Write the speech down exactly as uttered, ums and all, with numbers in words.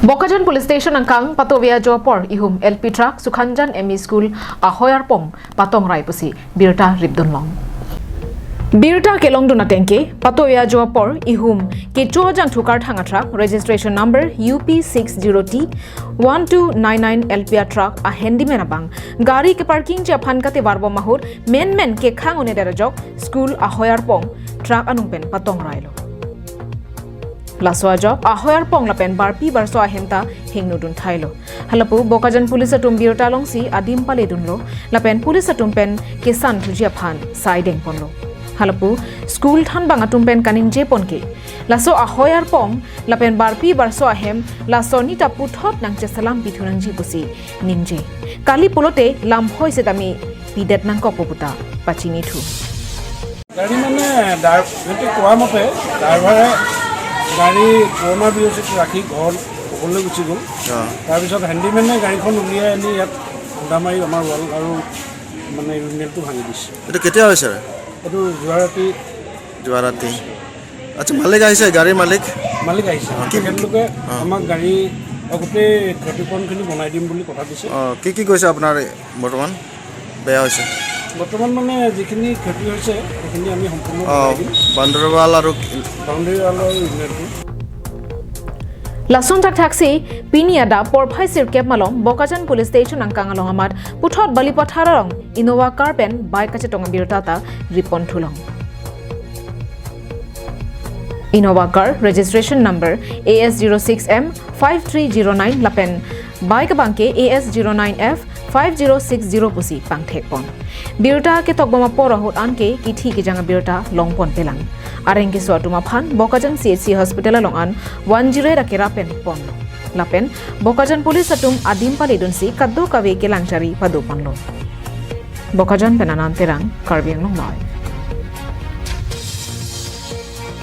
Bokajan Police Station angkang pato-ve ajo apor ihum L P truck Sukhanjan M E School ahoi arpong patongrai pusi birta ripdunlong. Birta kelongdun atengke pato-ve ajo apor ihum kecho ajangthu karthang a-truck registration number U P six zero T one two nine nine L P a-truck a-handyman abang gari keparkingji aphan katevarbom ahut menmen kekhang un-edet ajok school ahoi arpong truck anung pen patongrailo. Laso ajok ahoi arpong lapen barpi barso ahem ta hingno dunthailo. Halapu Bokajan Police atum birta longsi adim paledunlo lapen police atum pen kesanthuji aphan saidengponlo. Halapu school thanbang atum pen kaningjepon ke laso ahoi arpong lapen barpi barso ahem laso nita puthot nangcheselam pithu nangji pusi ningje. Kali pulote lamhoi setame pidet nangkokpo puta pachinithu. গাড়ী মানে ড্ৰাই- সিহঁতে কোৱা মতে ড্ৰাইভাৰে গাড়ী পুৰণা বি অ' চিত ৰাখি ঘৰ ঘৰলৈ গুচি গ'ল। অ। তাৰপিছত হেণ্ডিমেনে গাড়ীখন উলিয়াই আনি ইয়াত খুন্দা মাৰি আমাৰ ৱাল আৰু মানে ইউৰিনেলটো ভাঙি দিছে। এইটো কেতিয়া হৈছে? এইটো যোৱা ৰাতি। যোৱা ৰাতি। আচ্ছা, মালিক আহিছে, গাড়ীৰ মালিক? মালিক আহিছে। অ, কি- তেখেতলোকে অ। আমাক গাড়ী গোটেই ক্ষতিপূৰণখিনি বনাই দিম বুলি কথা দিছে। অ, কি কি গৈছে আপোনাৰ বৰ্তমান? বেয়া হৈছে? বৰ্তমান মানে যিখিনি ক্ষতি হৈছে, সেইখিনি আমি সম্পূৰ্ণ অ, বনাই দিম। বাউণ্ডেৰী ৱাল আৰু বাউণ্ডেৰী ৱালৰ ইউনিটটো। Lason thakthaksi pini adap porphai sirkep malom Bokajan Police Station angkang along amat puthot Balipathar along Innova car pen bike kachetong abirta ta ripponthulong. Innova car registration number A S zero six M five three zero nine lapen bike abangke A S zero nine F five zero six zero pusi pangthekpon. Birta ketokbom apor ahut anke kithi kejang abirta longponpelang. Areng keso atum aphan Bokajan C H C hospital along an one zero eight akera penpon. Lapen Bokajan police atum adim paledunsi kadokave kelangchari padoponlo. Bokajan pen Anand Terang, Karbi Anglong Live.